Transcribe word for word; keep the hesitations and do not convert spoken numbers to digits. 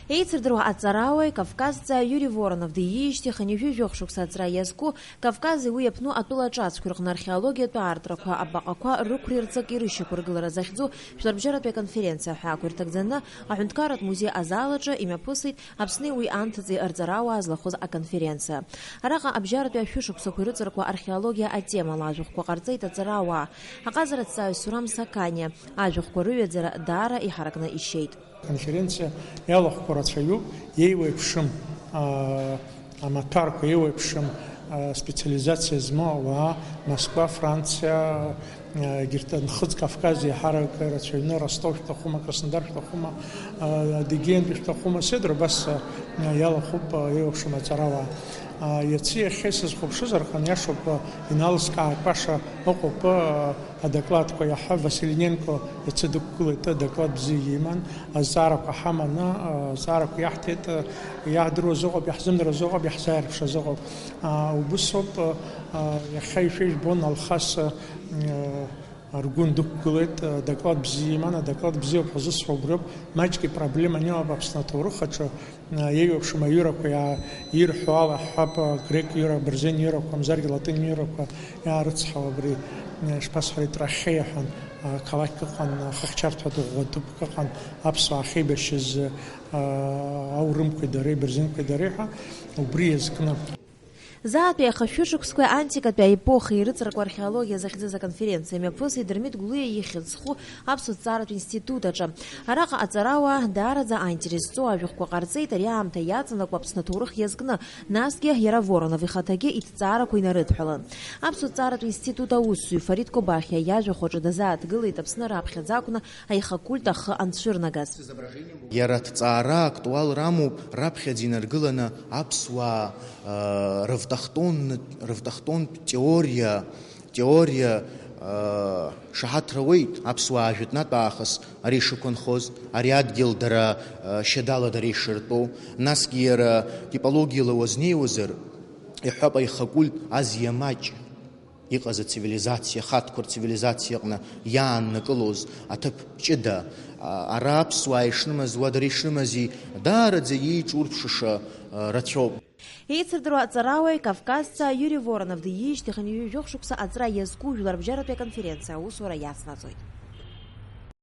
Еицырдыруа аҵарауаҩ, кавказҵаа Иури Воронов диижьҭеи хынҩажәи жәохә шықәса аҵра иазку, Кавкази уи аԥну атәыла ҿацқәеи рҟны археологиатә аартрақәа, абаҟақәа рықәрирҵак ирышьақәыргылара захьӡу жәларбжьаратәи аконференциа ҳәа ақәирҭагӡаны аҳәынҭқарратә музеи азал аҿы имҩаԥысит Аԥсни уи анҭыҵи рҵарауаа злахәыз аконференциа. Араҟа абжьаратәи ашәышықәсақәа ирыҵаркуа археологиа атемала ажәахәқәа ҟарҵеит аҵарауаа. Аҟазараҭҵааҩ Сурам Сақаниа ажәахәқәа рыҩаӡара даара иҳаракны ишьеит. Аконференциа иалахәқәа рацәаҩуп, еиуеиԥшым, аа, амаҭәарқәа, еиуеиԥшым, аа, специализациа змоу ауаа, Москва, Франциа, аа, егьырҭ Нхыҵ Кавказ еиҳарак рацәаҩны, Ростов шәҭахума, Краснодар шәҭахума, аа, Адыгеиантәи шәҭахума, сеидру абас, аа, иалахәуп, аа, еиуеиԥшым аҵарауаа. Аа, иаци иахьеи сызхәаԥшызар, хан иашоуп, аа, иналыскаакәаша ыҟоуп, аа, адокладқәа иаҳҳәап, Василенко иацы дықәгылеит, адоклад бзиа иман, азҵаарақәа ҳаманы, азҵаарақәа иаҳҭеит, иаҳдыруаз ыҟоуп, иаҳзымдыруаз ыҟоуп, иаҳзааирԥшыз ыҟоуп. Убысоуп, иахьа ишәа ижәбон Алхас ргәы ндықәгылеит, адоклад бзиа иман, адоклад бзиоуп ҳәа зысҳәо убриоуп, маҷк ипроблеманы иҟоуп Аԥсны аҭоурых аҿы, Еиуеиԥшым аҩырақәа иаа-, ирҳәо ала ҳҳәап, грек ҩыра, абырзен ҩырақәа, мамзаргьы латын ҩырақәа иаарыцҳау абри, шԥасҳәари, Трахеиа ҳәа, ақалақьк ыҟан, ахыхьчарҭа ду ӷәӷәа дупк ыҟан, аԥсуаа ахьеибашьыз, аурымқәеи дареи, абырзенқәеи дареи ҳәа, убри иазкны. Заатәи аха шәышықәсқәеи антикатәи аепохеи ирыҵаркуа археологиа захьӡыз аконференциа мҩаԥысит Дырмит Гәлиа ихьӡ зху Аԥсуа ҭҵааратә институт аҿы. Араҟа аҵарауаа даараӡа аинтерес зҵоу ажәахәқәа ҟарҵеит, ари аамҭа иаҵанакуа Аԥсны аҭоурых иазкны, насгьы иара Воронов ихаҭагьы иҭҵаарақәа инарыдҳәалан. Аԥсуа ҭҵааратә институт аусзуҩ Фарид Кобахиа иажәахә аҿы дазааҭгылеит Аԥсны раԥхьаӡа акәны аихакульт ахы анцәырнагаз. Иара аҭҵаара актуалра амоуп, раԥхьаӡа инаргыланы аԥсуаа, ыы, рывтохтонн-, рывтохтонтә теориа, теориа, ыы, шаҳаҭра уеит, аԥсуаа жәытәнатә аахыс ари ишықәынхоз, ари адгьыл дара, ыы, шьадала дара ишыртәу, насгьы иара типологиала уазнеиуазар, иҳәап, аихакультә Азиа маҷ иҟаз ацивилизациа, ахаҭқәа рцивилизациа аҟны иааннакылоз аҭыԥ ҷыда, а, ара аԥсуаа ишрымаз, уа дара ишрымази, даараӡа иеиҿурԥшыша, а, рацәоуп. Еицырдыруа аҵарауаҩ, кавказца Иури Воронов диижьҭеи хынҩажәи жәохә шықәса аҵра иазку жәларбжьаратәи аконференциа аусура иацнаҵоит.